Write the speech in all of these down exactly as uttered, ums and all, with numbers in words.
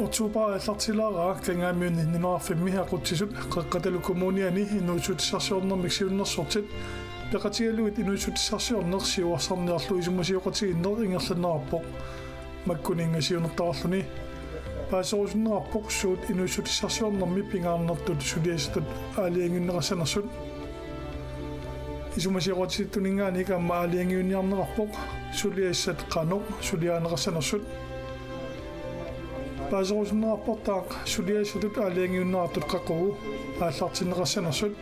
Oktober aallartilaaraa Kangaamiuni nunaqarfimmi aqutsisut Qeqqatalu Kommuniani inuussutissarsiornermik siunnersortit peqatigalugit inuussutissarsiorneq siuarsarniarlu isumasioqatigiinneq ingerlanneqarpoq. Makkuninnga siunertaqarluni paaserusunneqarpoq suut inuussutissarsiornermi pingaarnertut suliassatut aalajangiunneqassanersut. Isumasioqatigiittuninngaanniit aamma aalajangiunniarneqarpoq suliassat qanoq suliarineqassanersut. Paaserusunneqarportaaq suliassatut aalajangiunneqartut qaqugu aallartinneqassanersut.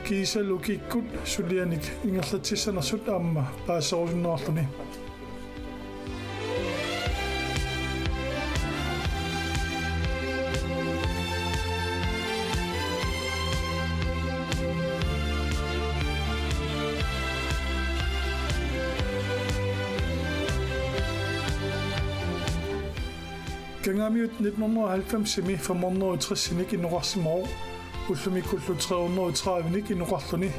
Kiisalu kikkut sulianik ingerlatsissanersut aamma paaserusunneqarluni. Kangaamiut nitten hundrede og halvfemsimi fem hundrede og tresinik inoqarsimavoq. Ullumikkullu tre hundrede og tredivenik inoqarluni.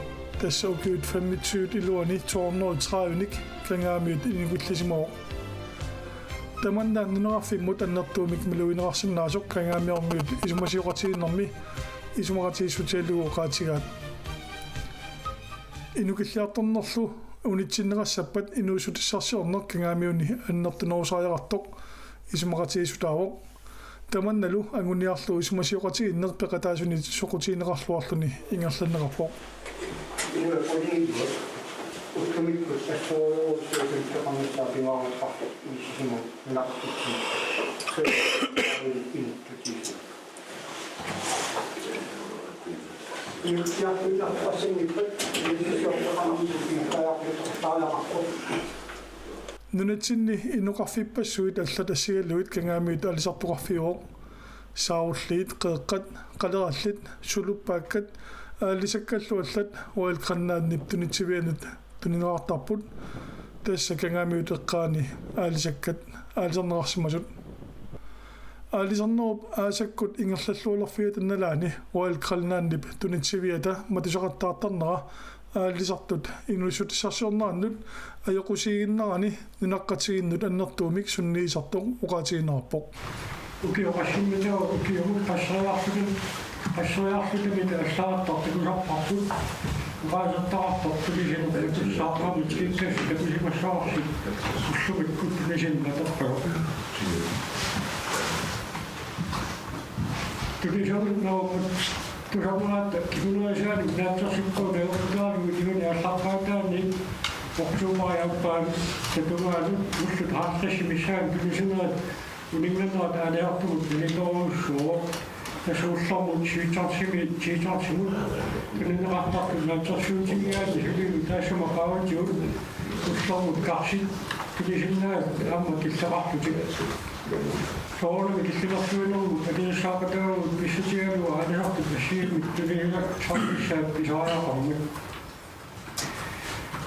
Tassa ukiut femogtyve iluani to hundrede og tredivenik Kangaamiut inukillisimavoq. Tamanna nunaqarfimmut annertuumik malugineqarsinnaasoq Kangaamiormiut isumasioqatigiinnermi isumaqatigiissutigalugu oqaatigaat. Inukilliartornerlu unitsinneqassappat inuussutissarsiorneq Kangaamiuni annertunerusariaqartoq isumaqatigiissutaavoq. Tamannalu anguniarlugu isumasioqatigiinneq peqataasunit soqutigineqarluarluni ingerlanneqarpoq. Inuit qulingiluat ullumikkut assorujussuarmik peqarnissaa pingaaruteqarpoq inissisimavoq nunaqarfitsinnut. Inuttutigisut. Inuttutigisut. Nunatsinni inoqarfippassuit allat assigalugit Kangaamiut aalisartoqarfiuvoq. Saarulliit, qeeqqat, qalerallit, suluppaakkat, aalisakkallu allat Royal Greenlandip tunitsivianut tunineqartarput. Tassa Kangaamiut eqqaani aalisakkat aalisarneqarsimasut. Aalisarnerup aasakkut ingerlallualerfiata nalaani Royal Greenlandip tunitsiviata matusaqattaartarnera aalisartut inuussutissarsiornerannut ajoqusiiginnarani nunaqqatigiinnut annertuumik sunniisartoq oqaatigineqarpoq. Ukioqassimminnagu ukiumut qasseriarluta, qasseriarluta mita allagartartut takusarparput. Oqaasertaqarpoq tulisinut takussaartarami tikikkassut takusimassavarsi ullumikkut tunisinut atorpagut. Tulisunut naammat tusamaatta kingunerisaanik naatsorsukkut najukkutaarlugu juuni aallaqqaataani oktoberip aappaani tatungaanut ullut halvtredsit missaanni tulisinerit uninnganerat aalisartumut nalitoorujussuuvoq. Tassa ullormut T-tredive, T-tredive-mut tunineqartartut naatsorsuutigigaanni sulilu taassuma qaavatigut ullormut karsit tunisinnaasut aamma killeqarlutik. Soorunami killilersuinermut akisussaaqataavugut pissutigalugu aalisartut assigiimmik tunineqartarnissaat pisariaqarmat.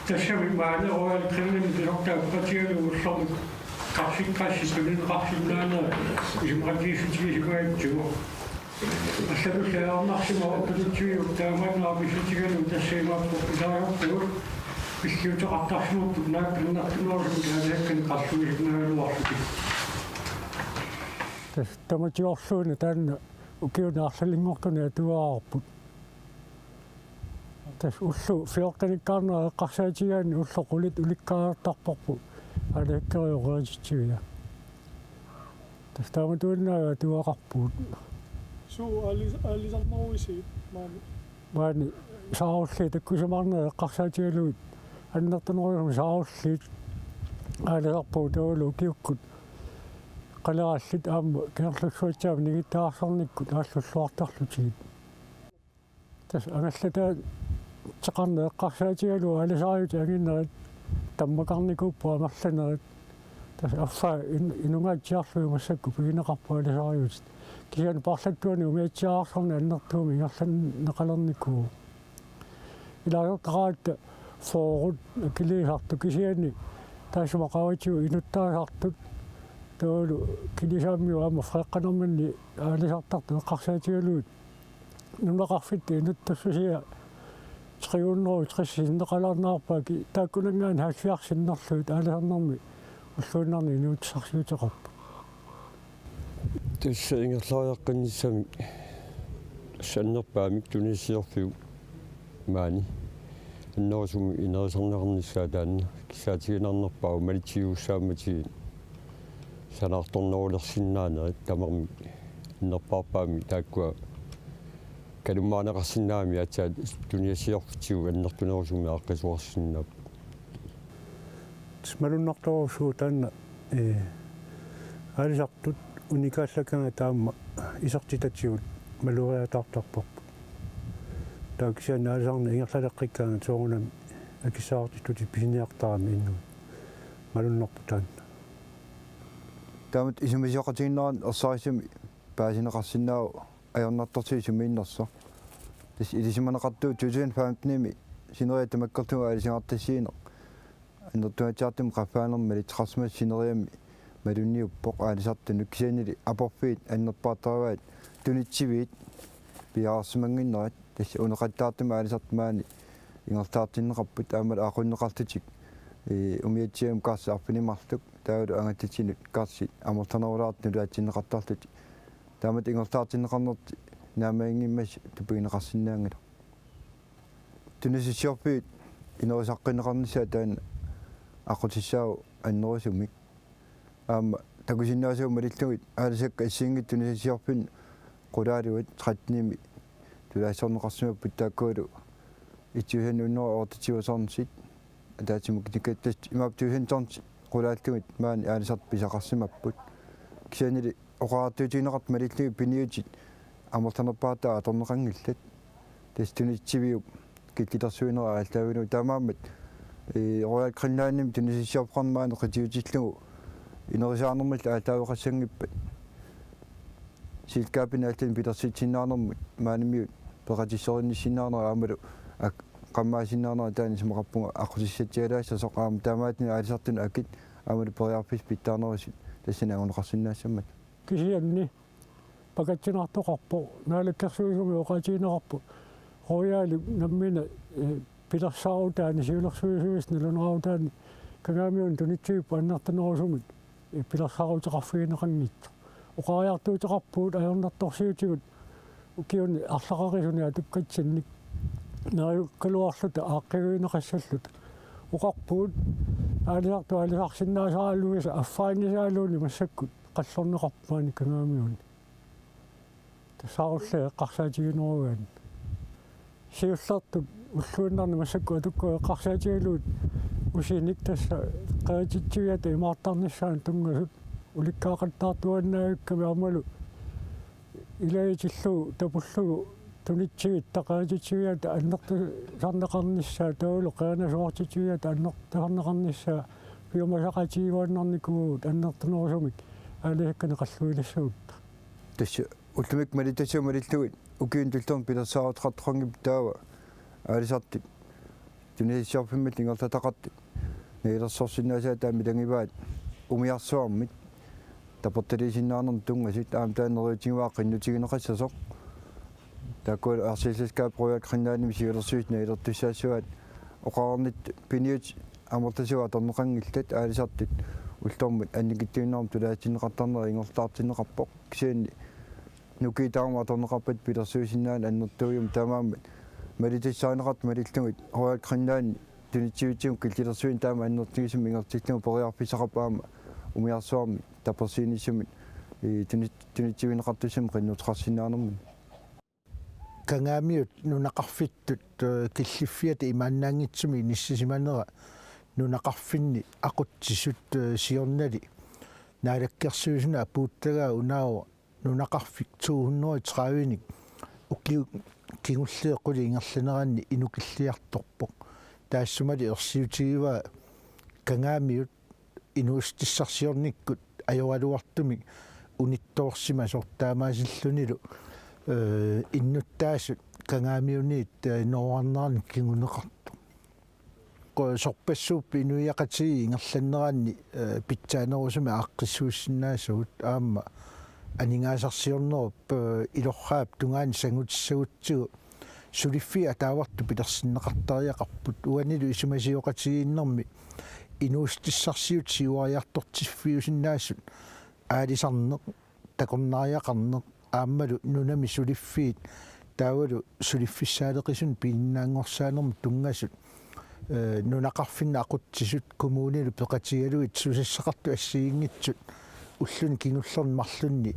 Tassami maani Royal Greenlandip pisortaa peqatigalugu ullormut karsit tressit tunineqarsinnaanerat isumaqatigiissutigisimagatsigu. Allatulli ajornarsimavoq tunitsiviup taamaannera pissutigalugu tassa imaappoq pisariaqarpugut pilliuteqartarsimapput naak annertunerusumik aalisakkanik qarluisinnaagaluarlutik. Tassa tamatiorluunniit taanna ukiuni arlalinngortuni atuarput. Tassa ullut fjortenikkaarnerat eqqarsaatigaanni ullut qulit ulikkaartarparput aalisakkeriup qerititsivia. Tassa taamatuinnaat atuaqarpugut. Suu, aalis-, aalisarneruisiit maani? Maani saarulliit takkusimaarnerat eqqarsaatigalugit annertunerusumik saarulliit aalisarpagut taavalu ukiukkut qalerallit aamma Kangerlussuatsaamit nigittagaarsornikkut aallulluartarlutigit. Tassa angallataateqarneq eqqarsaatigalugu aalisariutit anginnerit tammakarnikuupput amerlanerit. Tassa affaa in-, inungaatsiarlugit massakkut pigineqarput aalisariutit. Kisianni parlattuani umiatsiaarsorneq annertuumik ingerlanneqalernikuuvoq. Ilaasortaqaratta fyrret akiliisartut kisianni taassuma qaavatigut inuttarisartut taavalu kilisaammiut aamma freeqqanerminni aalisartartut eqqarsaatigalugit nunaqarfitta inuttussusia tre hundrede tres sinneqalaarnerarpaa ki-, taakkunanngaanniit halvfjerds sinnerlugit aalisarnermi ulluinnarni inuutissarsiuteqarpoq. Tassa ingerlariaqqinnissami, tassa annerpaamik tunisassiorfiup maani annerusumik inerisarneqarnissaa taanna kissaatiginarnerpaavoq, malitsigigussaammatigit sanaartornerulersinnaanerit, tamarmik annerpaarpaamik taakkua kalummaaneqarsinnaammat aatsaat tunisassiorfitsigut annertunerusumik aaqqissuussinnaapput. Malunnartorujussuuvoq taanna, ee, aalisartut unikaallakkaangat taama isertitatigut malugeriataartarparput. Taava kisianni aalisarneq ingerlaleqqikkaangat soorunami akissaqartittutit pisiniartaramik innuit. Malunnarpoq taanna. Taamatut isumasioqatigiinnerannut ersarissumik paasineqarsinnaavoq ajornartorsiut sumiinnersoq. Tassa ilisimaneqartoq to tusind femten-imi sineriak tamakkerlugu aalisagartassiineq annertungaatsiartumik qaffaanermik malitseqarsimasoq sineriammi malunniuppoq aalisartunut, kisiannili aporfiit annerpaartaraat tunitsiviit piareersimannginnerat. Tassa uneqattaartumik aalisartut maani ingerlaartinneqarput aammalu aqunneqarlutik, ee, umiatsiamut karsit arfineq-marluk taavalu angallatinut karsit amerlanerulaartut nulaatsinneqartarlutik. Taamatut ingerlaartinneqarnertik naammaginngimmassuk tupigineqarsinnaanngilaq. Tunisassiorfiit inerisaqqinneqarnissaat taanna aqqutissaavoq annerusumik. Aamma takusinnaasagut malillugit aalisakkat assigiinngitsut tunisassiorfinnut qulaaluit tretten-imi tulaassorneqarsimapput, taakkualu et tusind hundrede og otteogtyve tonsit. Ataatsimut kinikkattast imaappoq tusind tonsit qulaallugit maani aalisartut pisaqarsimapput. Kisiannili oqariartuutigineqartut malillugit piniutit amerlanerpaartaat atorneqanngillat. Tassa tunitsiviup killilersuinera aallaavigalugu, taamaammat, ee, Royal Greenlandimi tunisassiorfeqarneq maani qitiutillugu inerisaanermillu aallaaveqassanngippat selskabinut allanik pilersitsinnaanermut maanimiut peqatissoriinnissinnaanerat aammalu ak-, qammaasinnaanerat taanna isumaqarpunga aqqutissatsialaassasoq, aamma taamaattumik aalisartunut akit aammalu periarfissat pitsaanerusut tassani anguneqarsinnaassammata. Kisianni pakatsinartoqarpoq, naalakkersuisumik oqaatigineqarpoq Royalip nammineq, ee, pilersaarutaani, siulersuisuisa nalunaarutaani Kangaamiuni tunitsiviup annertunerusumik, ee, pilersaaruteqarfigineqanngitsoq. Oqariartuuteqarpugut ajornartorsiutigut ukiuni arlaqarisunik atukkatsinnik neriukkaluarluta aaqqiivigineqassalluta. Oqarpugut aalisartut aalisarsinnaasaraluisa affaanngisaaluunniit massakkut qallorneqarput maani Kangaamiuni. Tassaarullugu eqqarsaatiginerugaanni. Siullertut ulluinnarni massakkut atukkavut eqqarsaatigalugit usinik, tassa qerititsiviata imaartarnissaanut tunngasut ulikkaaqattaartuaannaavikkami aammalu ilagitillugu tapullugu tunitsivitta qerititsiviata annertusarneqarnissaa taavalu qerinasoortitsiviata annertusarneqarnissaa piumasaqaatigiuaannarnikuuvugut annertunerusumik aalisakkanik qalluilissagutta. Tassa ullumikkut malittassat malillugit ukiuni tullerni pilersaaruteqartoqanngippat taava aalisartut tunisassiorfimmillu ingerlataqartut nagilersorsinnaasaat taama ilagivaat umiarsuarmit tapertaliisinnaanermut tunngasut, aamma taanna neriuutigivaat qinnutigineqassasoq. Taakkualu arsisselskab Royal Greenlandimi siulersuisut nagilertussaassavaat oqarnittut piniutit amerlasuut atorneqanngillat, aalisartut ullormut annikitsuinnarmut tulaatsinneqartarnerat ingerlaartinneqarpoq. Kisianni nukiit tamarmik atorneqarpata pilersuisinnaaneq annertuummat, taamaammat malittassarineqartut malillugit Royal Greenland tunitsivitsigut killilersuineq taama annertutigisumik ingerlatillugu periarfissaqarpoq aamma umiarsuarmi tapersiinissumik, ee, tuni-, tunitsivigineqartussamik qinnuteqarsinnaanermini. Kangaamiut nunaqarfittut, ee, killiffiata imaannaanngitsumik inissisimanera nunaqarfinni aqutsisut, ee, siornali Naalakkersuisunut apuuttagaa unaavoq nunaqarfik to hundrede tredive-nik ukiut kingulliit qulit ingerlaneranni inukilliartorpoq. Taassumali ersiutigivaa Kangaamiut inuussutissarsiornikkut ajoraluartumik unittoorsimasoq, taamaasillunilu, ee, innuttaasut Kangaamiuniit, ee, noorarnerannik kinguneqartoq. Qo-, sorpassuupput inuiaqatigiit ingerlaneranni, ee, pitsaanerusumik aaqqissuussinnaasagut, aamma aningaasarsiornerup, ee, ilorraap tungaanut sangutissagutsigu suliffiit ataavartut pilersinneqartariaqarput. Uanilu isumasioqatigiinnermi inuussutissarsiutit siuariartortiffiusinnaasut aalisarneq takornariaqarneq aammalu nunami suliffiit taavalu suliffissaaleqisunut piginnaanngorsaanermut tunngasut, eh, nunaqarfinni aqutsisut kommunillu peqatigalugit susassaqartut assigiinngitsut ulluni kingullerni marlunni,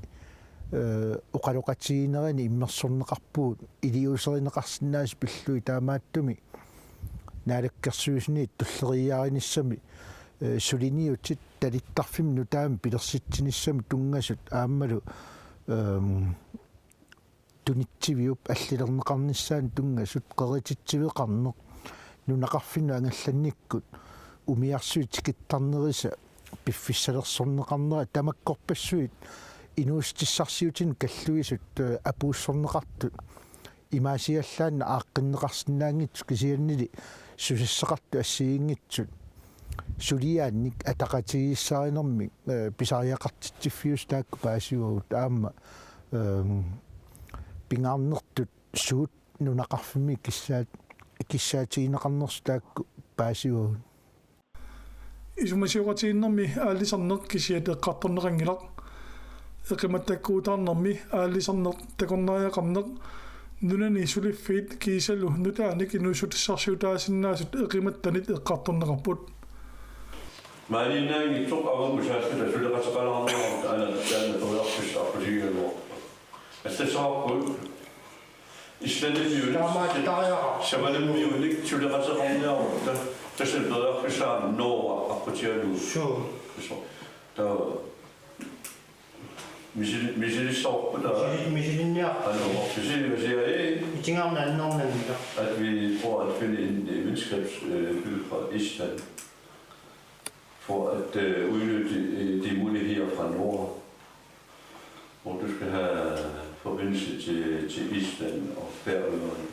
eh, oqaloqatigiinnerani immersorneqarpugut iliuuserineqarsinnaasut pillugit taamaattumik Naalakkersuisuniit tulleriiaarinissami, eh, suliniutit talittarfimmut nutaamik pilersitsinissamut tunngasut aammalu, ehm, tunitsiviup allilerneqarnissaanut tunngasut qerititsiveqarneq nunaqarfinnut angallannikkut umiarsuit tikittarnerisa piffissalersorneqarnera tamakkorpassuit inuussutissarsiutinut kalluisut, eh, apuussorneqartut imaasiallaannaq aaqqinneqarsinnaanngitsut kisiannili susassaqartut assigiinngitsut suliaannik ataqatigiissaarinermik, eh, pisariaqartitsiffiusut taakku paasivagut aamma, ehm, pingaarnertut suut nunaqarfimmi kissaat-, kissaatigineqarnersut taakku paasivagut. Isumasioqatigiinnermi aallisarneq kisiat eqqartorneqanngilaq. Eqimattakkuutaarnermi aallisarneq takornariaqarneq nunani suliffiit kiisalu nutaanik inuussutissarsiutaasinnaasut eqimattanit eqqartorneqarput. Maaniinnaanngitsoq avammut saalluta suleqateqalaarniarutta aana taanna periarfissaq aqqutigigaluarpoq. Allassaqarpugut Islandimiunik, Taamaattariaqarpoq. Savalimmiunik suleqateqarniarutta, tassa periarfissaavoq Norge aqqutigalugu. Suu. Suu. Taava misili-, misilissavarput taava. Misili-, misilinniarput. Ano, misili-, misili-, itigarna annornanngilaq. At vi, tror, at finde en, øh, venskabsby fra Island. For at, øh, udnytte, øh, de muligheder fra nord, hvor du skal have forbindelse til, til Island og Færøerne.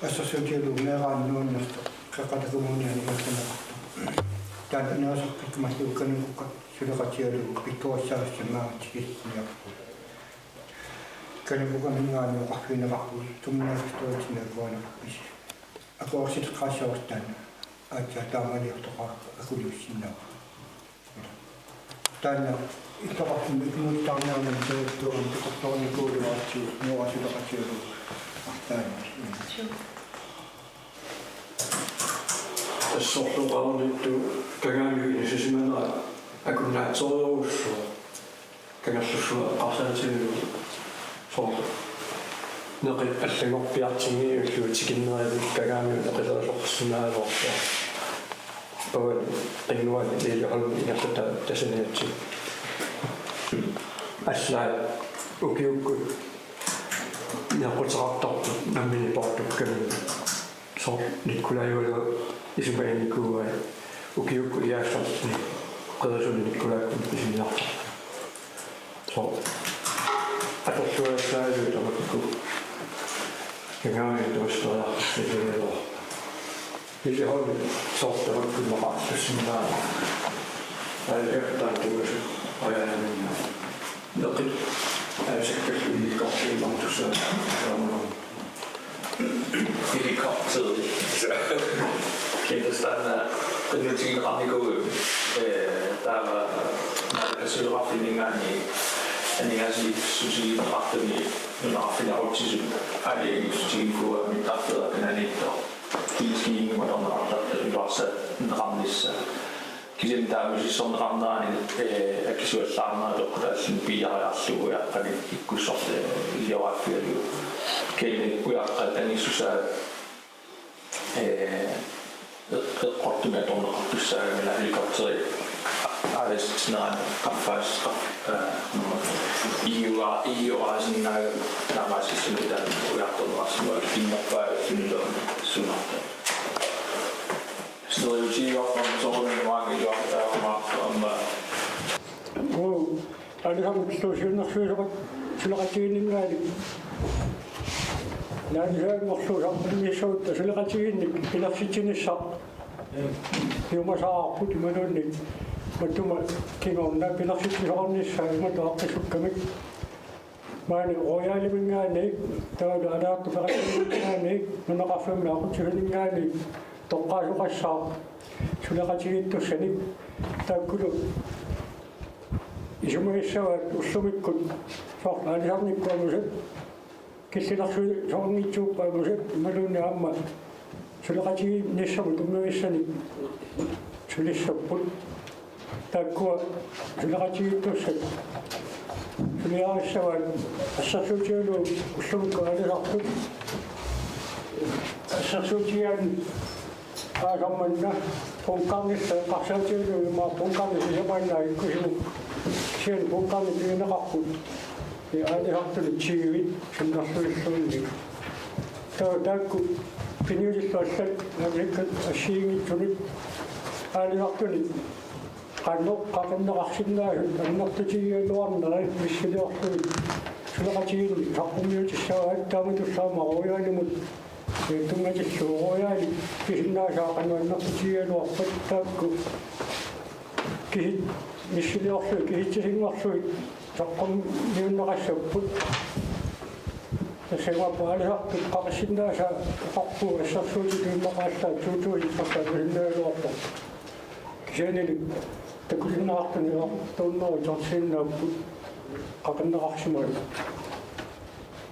Assersuutigalugu meeraanersoq Qeqqata Kommuniani imertinneqartoq. Taanna inerisartikkumallugu Kanukoqqat suleqatigalugu pikkorissaasut maanga tikissiniarput. Kanukoqqaminngaanniit oqarfigineqarpugut tunngavistuatsinnaaguaneqarpisi. Akuersiteqqaassavarsi taanna aatsaat taamaalioqaaq akuliussinnaavara. Taanna illoqarfimmi ikimuuttarniarnani taattuam takorloornikuugaluartigu nuuasutaqatigalugu arlaanni. Assorluqarnittu kagaamiut inissisimanera akunnaatsoriorujussuaq. Kangerlussuaq eqqarsaatigalugu soorlu neqit allanngorpiartinngivillugu tikinnerillu kagaamiut neqilerisoqarsinnaagaluarpara. Pavani Qinnguani Lilieholmi ingerlataa tassaniatsigu. Allaat ukiukkut neqquteqartartut nammineq poortukkaminnik. Soorlu Nikolailu isumaginikuuai ukiukkut iaassortuni qerisuni Nikolaikkut pisiniartarpoq. Soorlu atorluassaalu tamakku kagaamiut tuusteriarfissaqarluarput. Lilieholmi soorlu tamakku maqaartussinnaavoq. Aaliakkut taanna tunngasut ajaannaminnaat. Neqit aasakkallu ilikkartuinnartussaapput. Helikopteri. Kiinterstaan qinnutigineqarnikuuvoq, eh, taava naalakkersuisoqarfinninngaanniit aningaasaliissutigineqartuni nunaqarfinni aqutsisut aalajangiissutiginikuuaat mittarfeeraq kanaliittoq. Politiinngimut atorneqartartut iluarsaaneqarnissaat. Kisianni taama misissorneqarnerani, eh, akisuallaarnera peqqutaalluni piiariarlugu ujaqqanik ikkussortut, eh, ilioraaffigaalu. Kisianni ujaqqat angissusaat, eh, eq-, eqqortumik atorneqartussaagamik helikopteri aalajangitsinerani qaffaas-, qaff-, eh, igiugaa-, igiugaasinnaagami taamaasissunik taanna ujartorneqarsimavoq kinnerpaallunilu sunarta. Sneriutiivarpam soorunami maanga iluaqutaarumaartoq aamma. Uu, aalisarnersuusiornersuusoqat suleqatigiinninngaanniit. Naalisaanngorlugu saqqummiussagut suleqatigiinnik pilersitsinissaq. Piumasaarput imaluunniit matuma kingorna pilersitsisoqarnissaa imatut aaqqisukkamik. Maani Royaliminngaanniit, taavalu Anaartut Peqatigiinninngaanniit, nunaqarfimmi aqutsisuninngaanniit, toqqaasoqassaaq suleqatigiittussanik, taakkulu isumagissavaat ullumikkut soorlu aalisarnikkut angusat, killilersuisoqanngitsuuppat angusat imaluunniit aamma suleqatigiinnissamut tunngavissanik sulissapput. Taakkua suleqatigiittussat suliarissavaat assersuutigalugu ullumikkut aalisartut. Assersuutigigaanni aasaq manna bunkernissaa eqqarsaatigalugu immaqa bunkerni sisamanna ikkusimu, kisianni bunkerni pigineqarput, ee, aalisartunit tyvit sinnerluilluunniit. Taava taakku piniutillu allat aalisakkat assigiinngitsunit aalisartunit qanoq qaqinneqarsinnaasut annertutigigaluarnerat missiliorlugit suleqatigiinneq saqqummiutissavaat, taamatussaammat Royalimut, ee, tunngatillugu Royali pisinnaasaa qanoq annertutigigaluarpat taakku kisi-, missiliorlugit kisitsisinngorlugit saqqummiunneqassapput. Tassa imaappoq aalisartut qaqissinnaasaat oqarpugut assersuutitut immaqa allaat to tusind tassa pisinnaagaluarpoq. Kisiannili takusinnaasaanni otte hundrede tonsiinnaapput qaqinneqarsimasoq.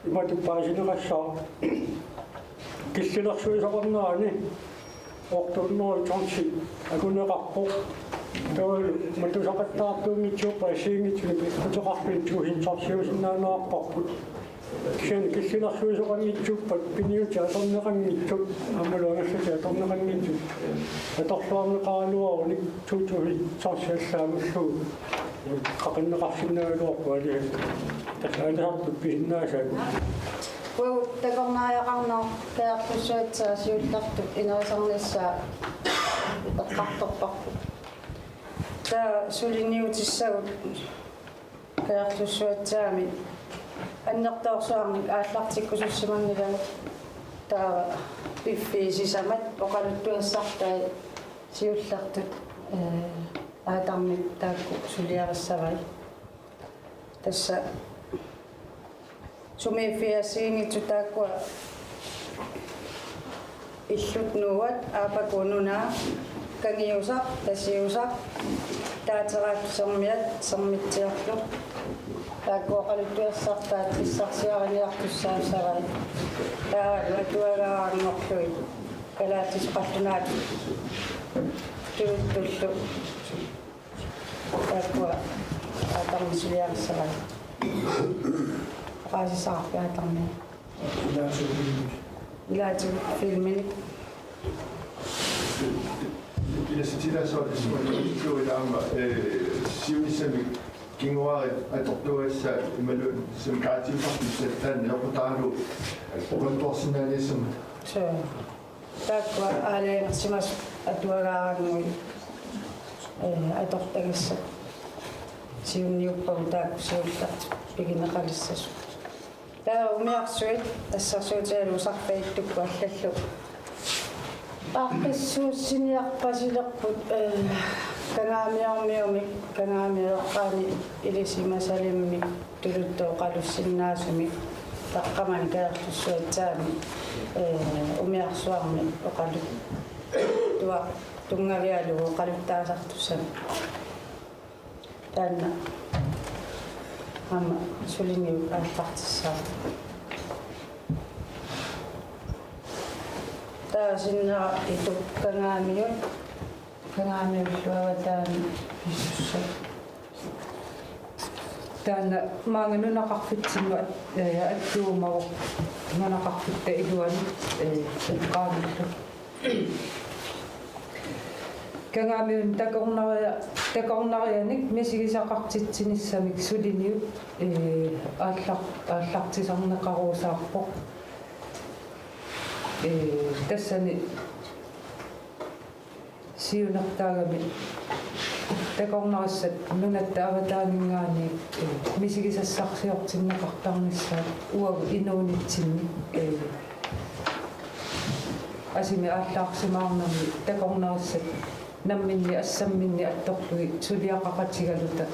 Imatut paasineqassaaq killilersuisoqarnerani otte hundrede tonsi akuneqarpoq. Taavalu matusaqattaartuunngitsunik ikkuteqarluni tusind tonsiusinnaaneqarparput. Kisianni killilersuisoqanngitsuuppat piniutit atorneqanngitsut aammalu angallatit atorneqanngitsut atorluarneqaraluarunik to tusind tonsi allaat angullugu qaqinneqarsinnaagaluarpoq aalisartut. Tassa aalisartut pisinnaasaat. Uagut takornariaqarneq Kangerlussuatsiaat siullertut inerisarnissaa eqqartorparput. Taava suliniutissagut Kangerlussuatsiaami annertoorsuarnik aallartikkusussimanngilagut, taava piffissaq sisamat oqaluttuassartai siullertut, ee, aatarmik taakku suliarissavai. Tassa sumiiffiit assigiinngitsut taakkua illut nuuat, Aapakuu Nunaa, Kangiusaq, Tasiusaq, Taateraatut Sermiat, Sermitsiarlu, taakku oqaluttuassartaat pissarsiariniartussaassavai. Taavalu atuagaaranngorlugit kalaallisut qallunaatut tuluttullu. Taakkua aatarmik suliarissavaat. Oqaasissaqarpit aatarmik? Ilaatigut filminik. Ilaatigut filminik. Ilaatigut ilaatigut ilaama, ee, siunissamik kinguaariit atortugassaat imaluunniit sumik kaatiutarpit taanna eqqutaalu oqaluttuarsinnaaniassammat. Suu. Taakkua aalajangersimasut atuagaaranngui, ee, atortagassat siunniuppagut taakku siullertut pigineqalissasut. Taava umiarsuit assersuutigalugu Sarfagittukkut allallu aaqqissuussiniarpasilerput, ee, Kangaamiormiumik, Kangaamiueqqaani ilisimasalimmik, tuluttut oqalussinnaasumik taqqamani Kangerlussuatsiaami, ee, umiarsuarmi oqaluttuaq tunngavigalugu oqaluttaasartussamik. Taanna aamma suliniut aallartissaaq. Taava sinnera Itup Kangaamiut, Kangaamiullu avataani pisussat. Taanna maanga nunaqarfitsinnut, ee, attuumavoq nunaqarfitta iluanut, ee, eqqaanillu. Kangaamiuni takornaria-, takornarianik misigisaqartitsinissamik suliniut, ee, aallar-, aallartisarneqarusaarpoq. Ee, tassani siunertaagami takornarissat nunatta avataaninngaanniit, ee, misigisassarsiortinneqartarnissaat uagut inuunitsinni, ee, asimi aallaarsimaarnermi takornarissat namminneq assamminneq attorlugit suliaqaqatigaluta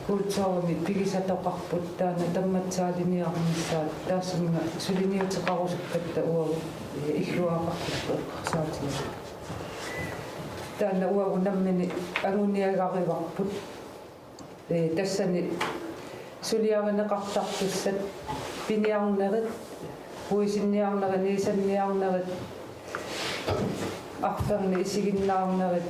kulturimi pigisatoqarput, taanna tammatsaaliniarnissaat taassuminnga suliniuteqarusukkatta uagut, ee, illuaqqartut eqqarsaatigalugu. Taanna uagut nammineq anguniagarivarput. Ee, tassani suliarineqartartussat piniarnerit, puisinniarnerit, niisanniarnerit, arferni isiginnaarnerit,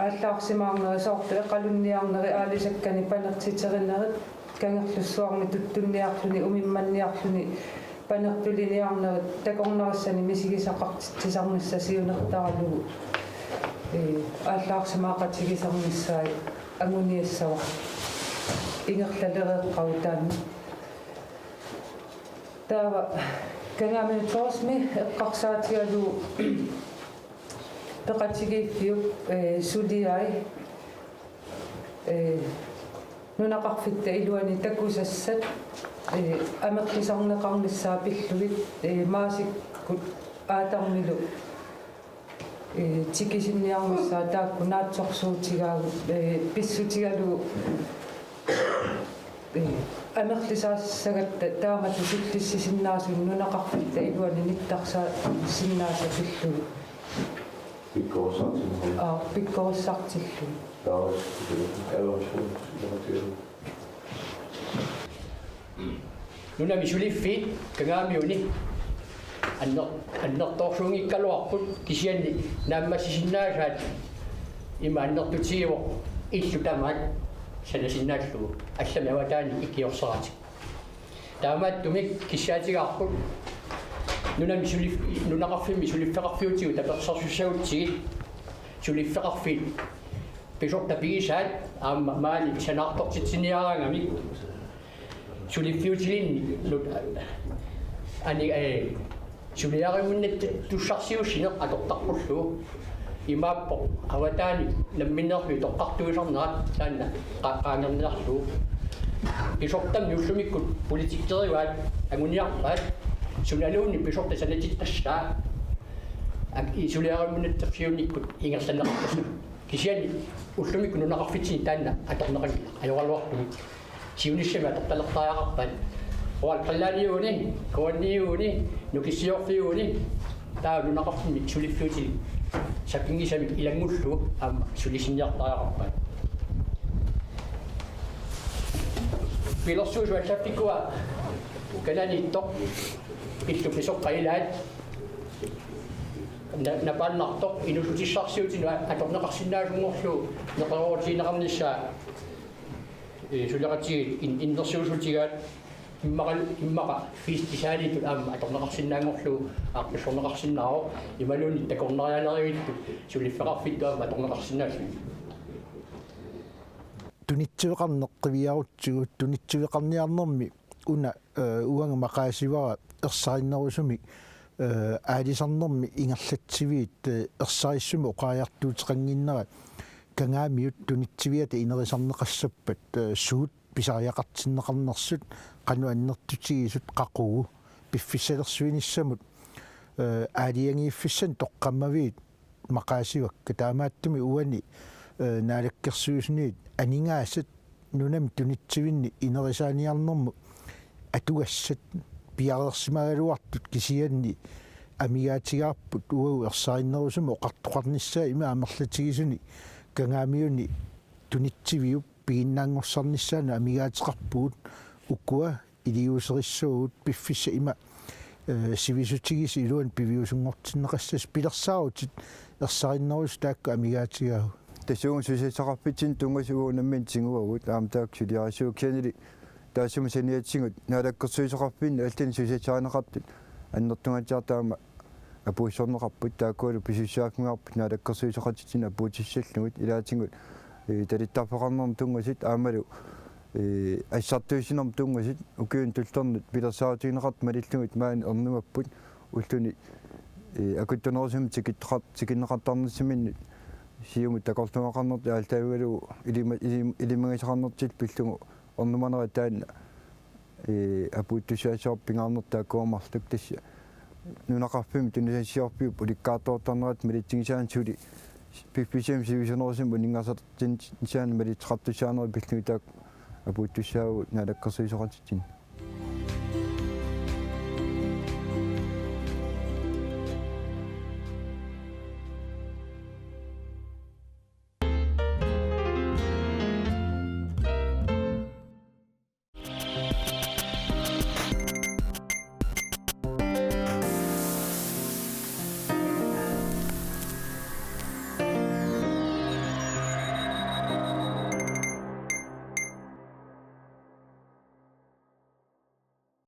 aallaarsimaarnerit, soorlu eqalunniarnerit, aalisakkanik panertiterinerit, Kangerlussuarmi tuttunniarluni, umimmanniarluni, panertuliniarnerit, takornarissani misigisaqartitsisarnissaq siunertaralugu, ee, aallaarsimaaqatigisarnissaat anguniassavara. Ingerlalereeqqagut taanna. Taava Kangaamiut Turismi eqqarsaatigalugu peqatigiiffiup, ee, suliai, ee, nunaqarfitta iluani takusassat, ee, amerlisarneqarnissaat pillugit, ee, Maasikkut Aatarmilu, ee, tikisinniarnissaat taakku naatsorsuutigaagut, ee, pissutigalugu, ee, amerlisaassagatta taamatut sullissisinnaasunut nunaqarfitta iluani nittarsaasinnaasat pillugit. Pikkorissartillugit. Aa, pikkorissartillugit. Taava, taava, Nunami suliffiit Kangaamiuni anner-, annertoorsuunngikkaluarput, kisianni naammassisinnaasaat ima annertutigivoq illu tamaat sanasinnaallugu allamik avataani ikiorsaratik. Taamaattumik kissaatigaarput nunami sulif-, nunaqarfimmi suliffeqarfiutigut tapersersussagutsigit suliffeqarfiit pisortat pigisaat aamma maani sanaartortitsiniaraangamik suliffiutilinnik nut-, ani, ee, suliariuminnaattussarsiuussineq atortarpullu. Imaappoq avataani namminneerluni toqqartuisarnerat taanna qa-, qaangerniarlugu. Pisortammi ullumikkut politikkerivaat anguniarpaat sunaluunniit pisortat sanatitassaat ak-, i-, suliariuminnaattorsiornikkut ingerlanneqartarsi. Kisianni ullumikkut nunaqarfitsinni taanna atorneqanngilaq ajoraluartumik. Siunissami atortalertariaqarpaat. Roald Kallaniuuni, Kuanniuuni, Nukissiorfiuuni, taava nunaqarfimmi suliffiutilik sapinngisamik ilanngullugu aamma sulisinniartariaqarpaat. Pilersuisut allaffikkua kananiittoq illu pisoqqat ilaat na-, napaannartoq inuussutissarsiutinut atorneqarsinnaasunngorlugu neqeroorutigineqarnissaa, ee, suleqatigiit in-, innersuussutigaat immaqa, immaqa festivalitut aamma atorneqarsinnaanngorlugu aaqqissorneqarsinnaavoq imaluunniit takornarialerivittut suliffeqarfittut aamma atorneqarsinnaallugit. Tunitsiveqarneq qiviarutsigu, tunitsiveqarniarnermi una, ee, uanga maqaasivara ersarinnerusumik, ee, aalisarnermi ingerlatsiviit, ee, ersarissumik oqariartuuteqannginnera Kangaamiut tunitsiviata inerisarneqassappat, ee, suut pisariaqartinneqarnersut, qanoq annertutigisut, qaqugu piffissalersuinissamut, ee, aalajangiiffissanik toqqammaviit maqaasivakka. Taamaattumik uani, ee, Naalakkersuisuniit aningaasat nunami tunitsivinni inerisaaniarnermut atugassat piareersimagaluartut kisianni amigaatigaarput uagut ersarinnerusumik oqartoqarnissaa ima amerlatigisunik Kangaamiuni tunitsiviup piginnaanngorsarnissaanut amigaateqarpugut. Ukua iliuuserissavagut piffissaq ima, ee, sivisutigisoq iluani piviusunngortinneqassasoq. Pilersaarutit ersarinnerusut taakku amigaatigaavut. Tassa uagut susassaqarfitsinut tunngasut uagut nammineq tiguagut aamma taakku suliarissavat kisiannili taassuma saniatigut Naalakkersuisoqarfinni allanik susassarineqartut annertungaatsiartut aamma apuussorneqarput, taakkualu pisussaaffimmiarput naalakkersuisoqatitsinnut apuutissallugit ilaatigut, ee, talittarfeqarnermut tunngasut aammalu, ee, assartuussinermut tunngasut ukiuni tullernut pilersaarutigineqartut malillugit maani ernumapput ulluni, ee, akuttunerusumik tikittoqar-, tikinneqartarnissaminnut siumut takorluugaqarnertut aallaavigalugu ilima-, ilim-, ilimagisaqarnertillu pillugu ernumanerat taanna, ee, apuuttussaassavarput pingaarnertut taakkua marluk tassa. Nunaqarfimmi tunisassiorfiup ulikkaartoortarnerata malitsigisaanik suli piffissami sivisunerusumi uninngassartinnissaanut malitseqartussaanerit pillugit taakku apuuttussaavagut naalakkersuisoqatitsinnut.